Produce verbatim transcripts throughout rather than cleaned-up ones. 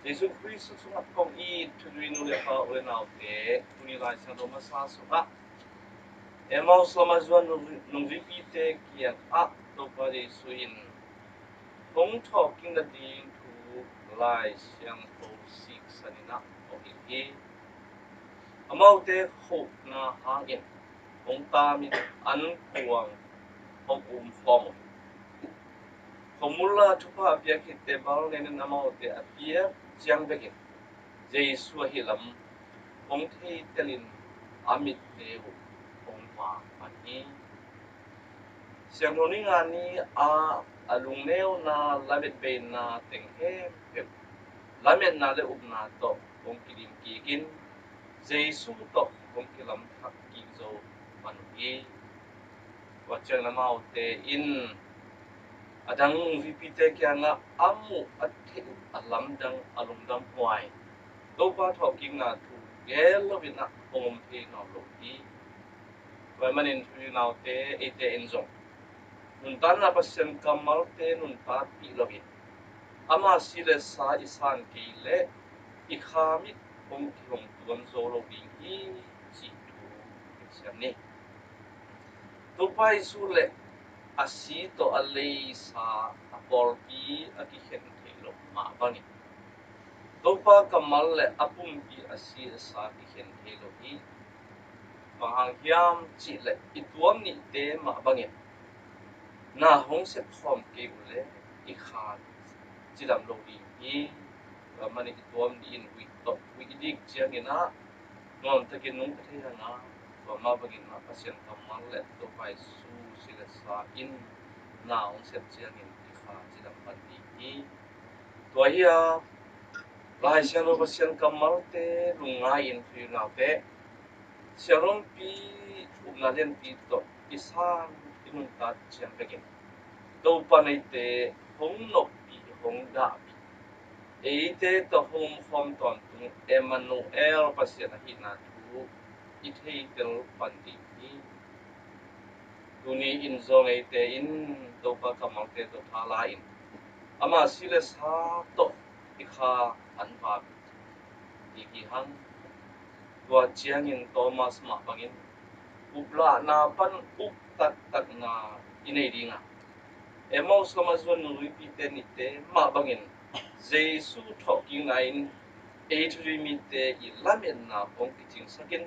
Jesu Khrist sungah kong it thuzui nu le pa, u le naute, tuni Lai Siangtho masa sungah Emmaus lamah zuan nungzuipite kiangah Topa Jesu in hong thawhkik nading thu Lai Siangtho siksan in ah hong hilh hi. Amaute khohna hangin hong tamin an kuang hong umkhawm uh hi. Khomul ah thupha a piak khit teh bel nenin amaute a piak ciang bekin Jesu ahi lam hong theitelin a mitte uh hong vak pan hi. Siangtho Nihna ni-a a lungneuna, lametbeina teng khempeuh lametna le upna tawh hong kidim kikin Jesu tawh hong kilamthak kik zo pan uh hi. Tua ciangin amaute in a dang nungzuipite kiangah a muh a theih uh a lamdang a lungdamhuai Topa thawhkikna thu gel loin ah hong om thei nawn lo hi. Tua ahih manin thuzui naute, eite in zong nuntakna Pasian kammalte nuntakpih loin ama si le sa i san kei leh i kha mit hong kihong tuan zo lo ding hi cih thu i siam ni. Topa Jesu le a si tawh a leisa a pawlpi a kikhen theih loh mah bangin Topa kammal le a pumpi a si a sa kikhen thei lo hi. Bang hang hiam cih leh i tuam nihte mah bangin na hong sepkhawm kei uh leh i kha cidam lo ding hi. Tua manin i tuam nih in huih tawh huih i dik ciangin ah nuamtakin nungta thei hang a, tua mah bangin ah Pasian kammal le Topa Jesu si le sa in na hong sep ciangin i kha cidam pan ding hi. Tua hi a, Lai Siangtho Pasian kammalte lungngai-in thuzui naute, sianglompi upna lianpi tawh i san i nuntak ciang bekin Topa in eite hong noppih, hong dahpih, eite tawh hong omkhawm tawntung Emmanuel Pasian ahihna thu i theitel pan ding hi. Tuni in zong eite in Topa kammalte tawh tha la-in ama si le sa tawh i kha an vak ding hi hang. Tua ciangin Thomas mah bangin uplahna pan up taktakna i nei ding a, Emmaus lamah zuan nungzuipite nihte mah bangin Jesu thawhkikna in ei thuzui mite i lametna hong kicingsakin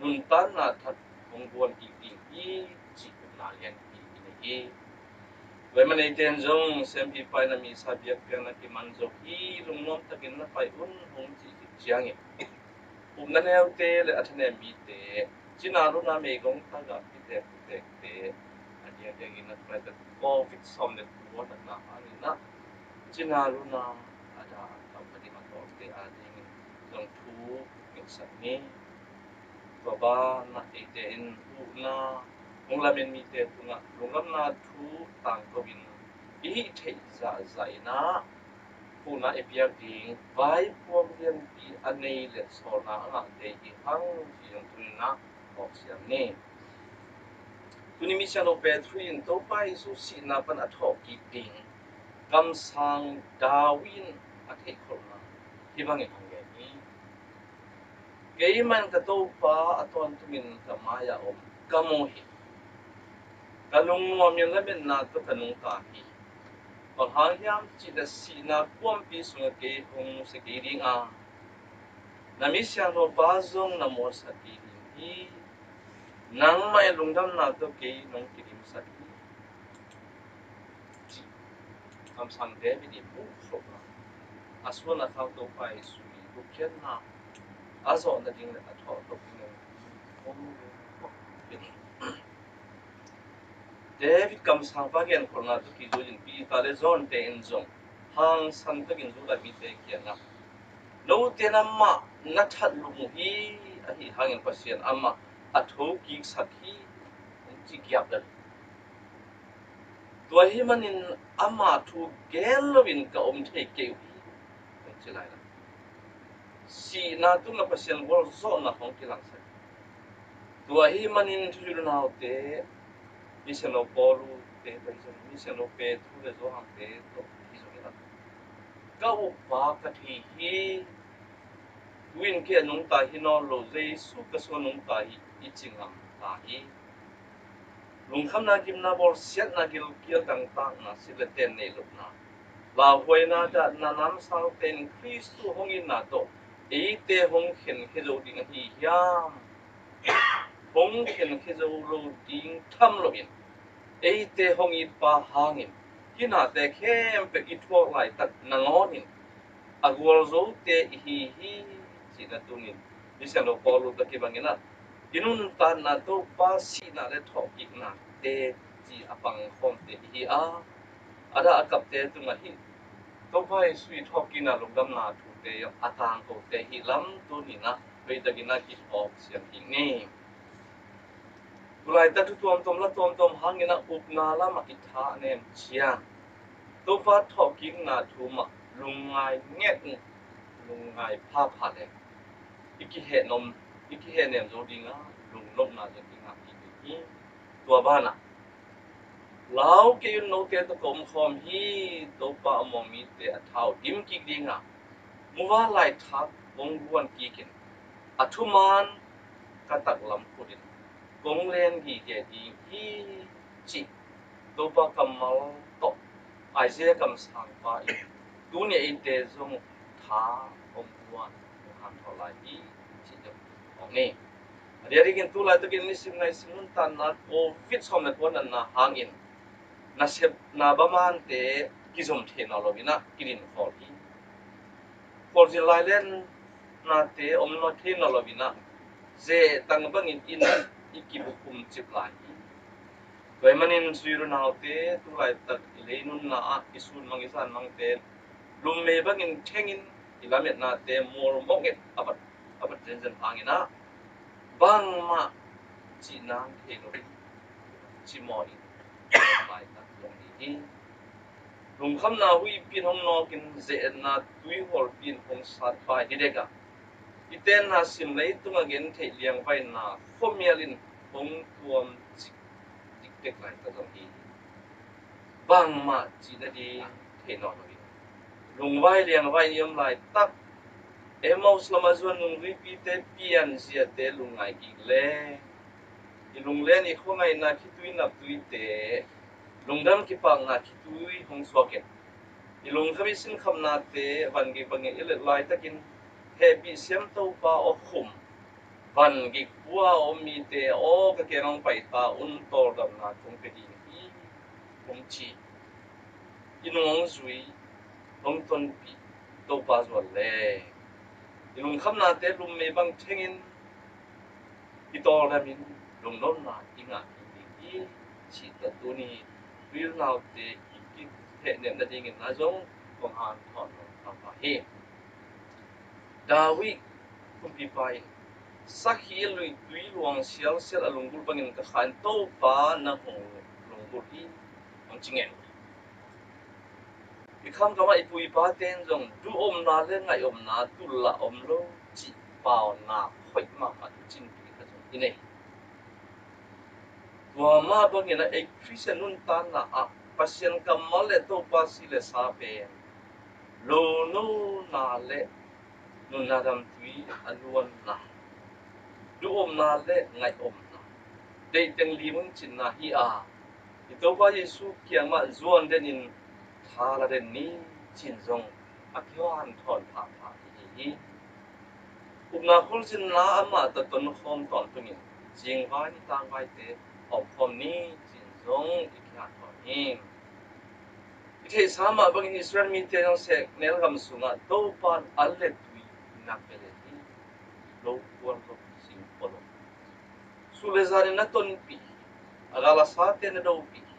nuntakna thak hong guan kik ding hi cih upna lianpi i nei hi. Tua ahih manin eite in zong siampipa in a misa biakpiakna kiman zo hi, lungnuam takin na pai un hong cih khit ciangin upna neute le a thanem mite, cina luna meigong tagah kitek tekte, a diakdiakin a tua Covid sawm le kua natna hangin ah cina luna a dah a tam a dim a tawlte adingin zong thu ngetsak ni. Tua banah eite in huhna hong lamen mite tungah lungdamna thu tangko-in i hih theih zahzah in ah huhna i piak ding vaipuak lianpi a nei le sawlna a ngahte hi hang, ci zong tuni-in ah awk siam ni. Tuni Misiangtho Petru in Topa Jesu sihna pan a thawhkik ding kamsang David in a theihkholhna hih bangin hong gen hi. Keimah in ka Topa a tawntungin ka mai-ah om ka mu hi. Ka lungnuamin lametna tawh ka nungta hi. Bang hang hiam cih leh sihna kuampi sungah kei hong nusia kei ding a, na mi siangtho pa zong na mualsak kei ding hi. Nangmah in lungdamna tawh kei nong kidimsak hi, cih kamsang David in muhsuahna, a suan a khak Topa Jesu i gupkhiatna a zawh nading le a thawh loh ding hong David kamsangpa genkholhna tawh kizui in Peter le John te in zong hangsan takin Judah mite kiangah, note in amah na that lum uh hi, ahi hangin Pasian amah a thokiksak hi, hong ci giap lel. Tua ahih manin ama thu gen loin ka om thei kei uh hi, hong ci lai lo. Sihna tungah Pasian gualzawhna hong kilangsak. Tua ahih manin thuzui unaute, Misiangtho Paul te pai zong, Misiangtho Petru le Johan te tawh hi zong hi lo. Ka upa ka thei hi. Tu-in kei a nungta hi nawn lo, Jesu ka sung a nungta hi, i ci ngam ta hi. Lungkhamna, gimna, bawlsiatna, gilkial, dangtakna, silh le ten, neih lohna, lauhuaina, datna, namsau ten Khristu hong itna tawh eite hong khenkhia zo ding ahi hiam? Hong khenkhia zo lo ding tham loin, eite hong itpa hangin hih nate khempeuh i thuak laitak nangawnin a gualzote i hi hi, cihna tungin Misiangtho Paul lut a kibangin ah, i nuntakna Topa sihna le thawhkiknate ci a pangkhawmte i hi a, a dah a kapte tungah hih Topa Jesu i thawhkikna lungdamna thute a tangkote hi lam tuni-in ah hoihtakin ah kithawk siang hi ni. Tulaitak thu tuamtuam la tuamtuam hangin ah upna lamah i tha a nem ciang, Topa thawhkikna thu mah lungngai nget, lungngai phapha le i kihehnom, i kihehnem zo ding a, lungnopna zong i ngah ding hi. Tua banah lau kei un, note tawh ka omkhawm hi. Topa a muang mite a thau dim kik ding a, muva laithak kong guan kikin a thuman ka taklam khutin kong len gige ding hi, cih Topa kammal tawh Isaiah kamsangpa in tuni eite zong tha hong guan, hong hanthawn lai hi, cih zong hong ni. A diakdiakin tulaitakin nisim ngaisim nuntakna Covid sawm le kua natna hangin nasepna bamante kizom thei nawn loin ah kidin khawl hi. Khualzin lailen nate om nawn thei nawn loin ah, zehtang bangin inn ah i kibukhum cip lai hi. Tua ahih manin sui le naute, tulaitak i lei nunna ah i sun mang i zan mangte, lummei bangin thengin i lametnate mualmawh nget a bat, a bat zenzen hangin ah, bangmah cih nang thei loin, cimawh in, laitak zong hi hi. Lungkhamna huihpi in hong nawkin, zeetna tuihualpi in hong satpai hi dek a, i tenna sim leitung a gentheih liangvaina khuamial in hong tuam cik dikdek laitak zong hi hi. Bangmah cih nading thei nawn loin, lungvai liangvai in i om laitak, Emmaus lamah zuan nungzuipite pianziate lungngai kik le, i lunglen i khuangaihna khitui naptuite, lungdam kipakna khitui hong suakin, i lungkham i sinkhapnate vangik bangin i let laitakin, hehpih siam Topa aw khum, vangik pua a om mite aw, ka kiang hong pai ta un, tawldamna kong pia ding hi, hong ci. I nung hong zui, hong tonpih Topa zuan le, i lungkhamnate lummei bang thengin i tawldamin lungnopna i ngah kik ding hi, cih tawh tuni tuihualte i kihehnem nadingin ah zong kong hanthawn nuam pahpah hi. David kumpipa in sakhi luitui luang sialsial a lunggulh bangin ka kha in, Topa nang hong lunggulh hi, hong ci ngen uh hi. I khamkamah i pu i pate in zong duhomna le ngaihomna tullah om lo cih paunak hoih mahmah tuucinpi khat zong i nei. Tua mah bangin ah ei Khristian nuntakna ah Pasian kammal le Topa si le sa pen lonona le nunna damtui a luanna, duhomna le ngaihomna, deihteng lim hong cinna hi a, i Topa Jesu kiangmah zuan denin tha la den ni, ci-in zong a kihanthawn phapha i hi hi. Upna khualzinna amah tawh tonkhawm tawntungin zingvai nitangvaite omkhawm ni, ci-in zong i kihanthawn hi. I theihsa mah bangin Israel mite zong sehnel gam sungah Topa in a letui nak pia le hi. Lo kual lo, sing polo, sule zanin na tonpih hi. A gal a sate na dopih hi.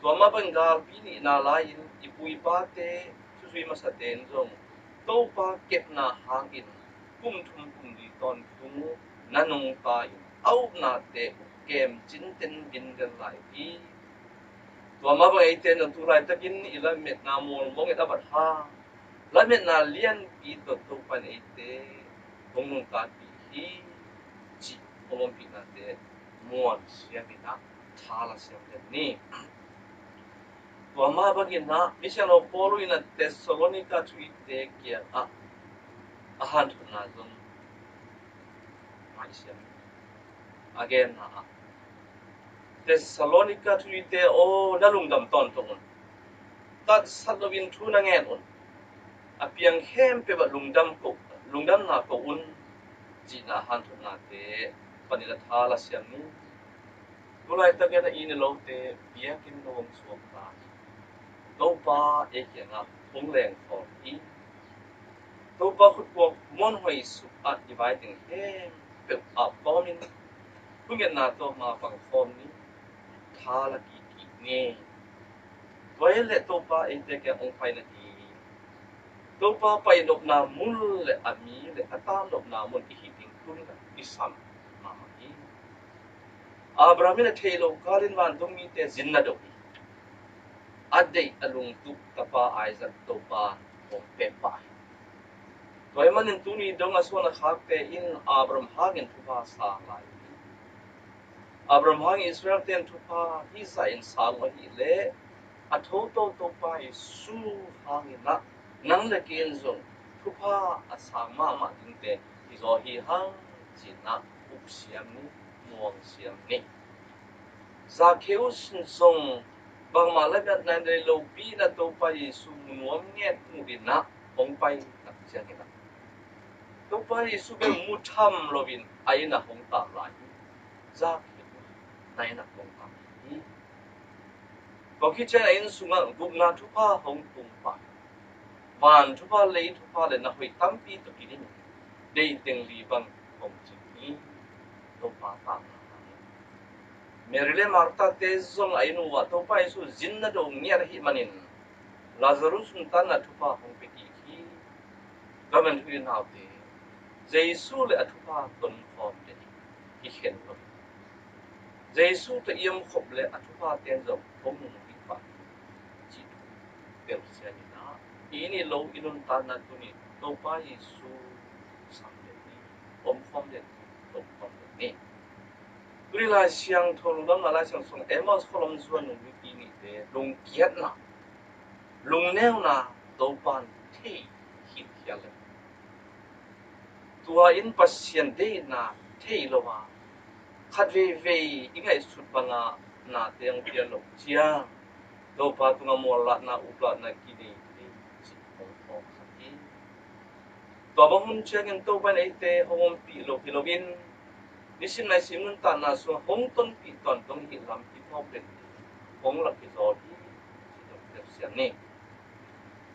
Tua mah bangin galpi nihna lai-in i pu i pate, thuzui masate in zong Topa kepna hangin kum thum kum li tawntung na nungta in a upnate uh kemcin ten bin den lai hi. Tua mah bang eite in tu laitakin i lametna mualmawh nget a bat hang, lametna lianpi tawh Topa in eite hong nungtapih hi, cih hong ompihnate muan siamin ah tha la siam den ni. Tua mah bangin ah, misiangtho Paul in ah Thessalonika thuite kiangah a hanthotna zong ngaihsiam a genna ah, Thessalonika thuite aw, na lungdam tawntung un. Tatsat loin thu na ngen un. A piang khempeuh ah lungdam ko, lungdamna ko un, cihna hanthotnate panin a tha la siam ni. Tulaitak in a inn i lote biakinn lo hong suak ta. Topa ei kiangah hong lengkhol hi. Topa khutkuang muanhuai suk ah i vai teng khempeuh ap kawmin, thungetna tawh mapang khawm ni. Tha la kik kik ni. Tua hi leh Topa eite kiang hong pai na hi. Topa pai nopna mun le a mi le a tam nopna mun i hih ding tuni-in i sam mahmah hi. Abraham in a theih loh kalin vantung mite zin na do hi. A deih a lungtup tapa Isaac Topa hong pia pah hi. Tua ahih manin tuni dong a suan a khakte in Abraham hangin thupha sang lai hi. Abraham hangin Israel-te in thupha hizah in sang uh ahih leh, a thoto Topa Jesu hangin ah nang le kei in zong thupha a sang mahmah dingte hi zaw hi hang, ci-in ah uksiam ni, muangsiam ni. Zakheus in zong bangmah lametna nei lopi in ah Topa Jesu mu nuam nget mu in ah hong pai tak ciangin ah, Topa Jesu bek mu tham loin a inn ah hong tang lai hi. Zakheus na inn ah hong tang hi. Tua khit ciang a inn sungah gupna thupha hong tung pah hi. Van thupha, lei thupha le na hoih tampi tawh kiding, deih teng li bang hong cing hi. Topa tangna hang hi. Mary le Martha-te zong a inn uh ah Topa Jesu zin na do ngiat ahih manin Lazarus nuntakna thupha hong pia kik hi. Tua manin huih naute, Jesu le a thupha tonkhawm den hi, kikhen lo hi. Jesu tawh i omkhop le a thupha ten zong hong nung ding pah hi, cih thu telsiam in ah, i inn i lo i nuntakna tuni Topa Jesu sam den ni, omkhawm den ni, tonkhawm den ni. Tuni Lai Siangtho lungdamna Lai Siangtho sung Emmaus khualom zuan nungzuite lungkiatna, lungneuna Topa'n thei khinkhial leh, tua in Pasian deihna thei lo a, khat veivei i ngaihsut banga nate hong pial loh ciang Topa tungah muallatna, uplahna kinei thei cih hong phawk kha hi. Tua bang hun ciangin Topa in eite hong ompih lo hi loin, nisim naisim nuntakna sungah hong tonpih tawntung i hih lam kiphawk den ding hong lak hi zaw hi, cih hong telsiam ni.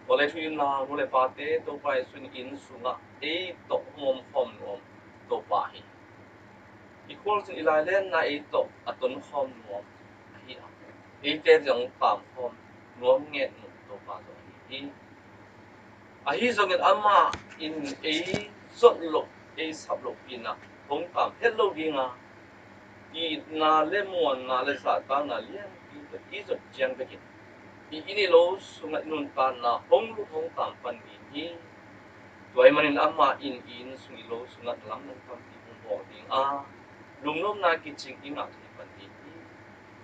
Tua leh thu-um nu le pate, Topa Jesu in inn sungah ei tawh hong omkhawm nuam Topa hi. I khualzin i lailenna ei tawh a tonkhawm nuam ahi a, eite zong tamkhawm nuam nget nuam Topa zong ahi hi. Ahi zongin amah in ei zot loh, ei sap lohpi-in ah hong tam het lo ding a, itna le muanna le zahtakna lianpi tawh i zot ciang bekin i inn i lo sungah i nuntakna hong lut hong tam pan ding hi. Tua ahih manin amah in i inn sung i lo sungah lamdang tampi hong bawl ding a, lungnopna kicing i ngah thei pan ding hi.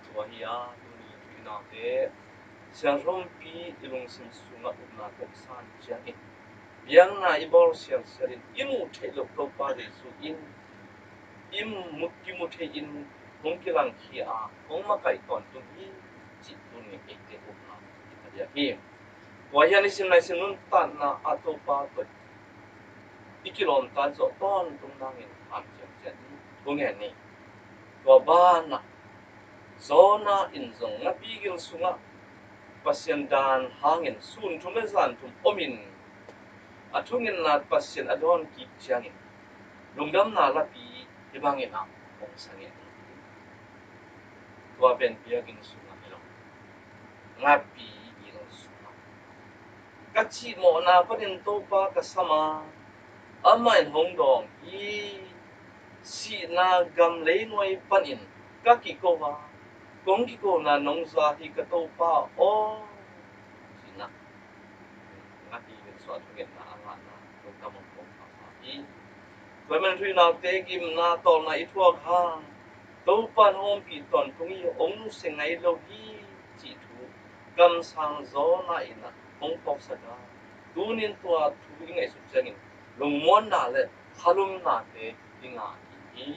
Tua hi a, tuni i naute, sianthumpi i lungsim sungah upna tawh i san ciangin, biakna i bawl sialsial in i muh theih loh Topa Jesu in i mu, kimu thei in hong kilangkhia a, hong makaih tawntung hi, cih tuni eite upna i pia diak hi. Tua hi a, nisim naisim nuntakna ah Topa tawh i kilawmta zawh tawntung nangin hanciam ciat in hong en ni. Tua banah Jonah in zong ngapi gil sungah Pasian dan hangin sun thum le zan thum omin, a thungetna Pasian a dawn kik ciangin lungdamna lapi hih bangin ah hong sa ngen hi. Tua pen biakinn sungah hi lo, ngapi gil sungah ka cihmawhna panin Topa ka sam a, amah in hong dawng hi. Sihna gam leinuai panin ka kiko a, kong kikona nong za hi ka Topa aw, ci-in ah ngapi gil sungah thungetna a ngahna lungdam hong phuak pahpah hi. Tua ahih manin thu-um naute, gimna tawlna i thuak hang Topa in hong ompih tawntung hi, hong nusia ngai lo hi, cih thu kamsang zawna in ah hong phawksak a, tunin tua thu i ngaihsut ciangin lungmuanna le khalumnate i ngah hi.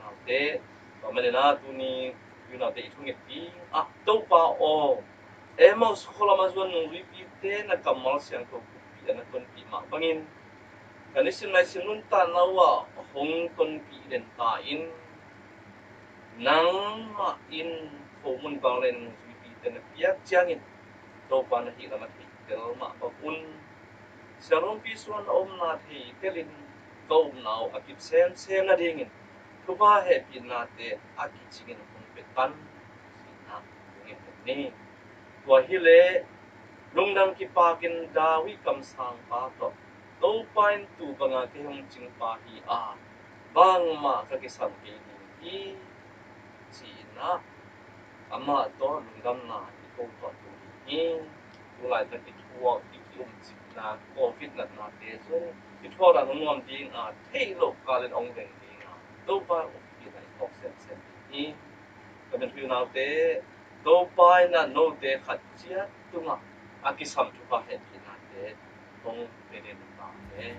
Tuinaute, tua manin ah tuni tuinaute i thunget ding ah, Topa aw, Emmaus khualama zuan nungzuipite na kammal siangtho khutpi a na tonpih mah bangin ka nisim naisim nuntakna uh ah hong tonpih den ta in. Nangmah in khomun vanglian nungzuipite na piak ciangin Topa na hih lam a theitel mah bang un. Siangthopi suan a omna theitel in ka upna uh a kip semsem nadingin thupha hehpihnate a kicingin hong pia tan, ci-in ah hong ngen ni. Tua hileh lungdam kipakin David kamsangpa tawh Topa in tu banga kei hong cingpa hi a, bangmah ka kisam kei ding hi, ci-in ah amah tawh lungdamna i ko tuah tu hi. Tulaitak i thuak i kium cikna covid natnate zong i thuak dan hong nuam ding a, theih loh kalin hong veng ding a, Topa hong kipna i thuak semsem ding hi. Ka min thuinaute, Topa in ah note khat ciat tungah a kisam thupha hehpihnate hong pia den ta hen.